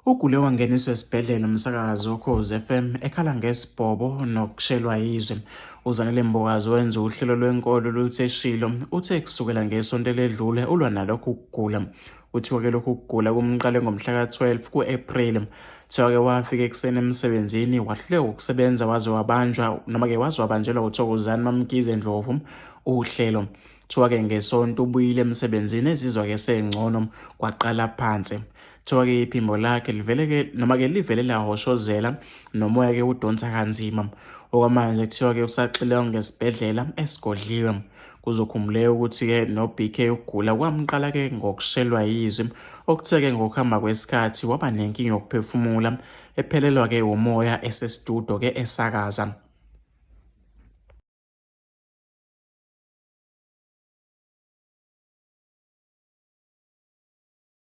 Ugule wangeniswa esibhedlela umsakazi woKhozi FM ekhala ngesibhobo nokushelwa yizwe. UZanele Mbokazi wenza uhlelo lwenkolo oluthe Shilo uthe kusukela ngesonto eledlule ulwa nalokhu kugula. Kuthiwa-ke lokhu kugula kumqale ngomhla ka-12 ku-Ephreli. Kuthiwa-ke wafika ekuseni emsebenzini wahluleka ukusebenza waze wabanjwa noma-ke waze wabanjelwa uThokozani MaMkhize Ndlovu uhlelo. Kuthiwa-ke ngesonto ubuyile emsebenzini ezizwa-ke sengcono kwaqala phansi. Kuthiwa-ke iphimbo lakhe livele-ke noma-ke livele lahoshozela nomoya-ke udonsa kanzima. Okwamanje kuthiwa-ke usaxilongwa esibhedlela esigodliwe. Kuzokhumbuleka ukuthi-ke no-BK ukugula kwamqala-ke ngokushelwa yizwi okuthe-ke ngokuhamba kwesikhathi waba nenkinga yokuphefumula ephelelwa-ke umoya esestudio-ke esakaza.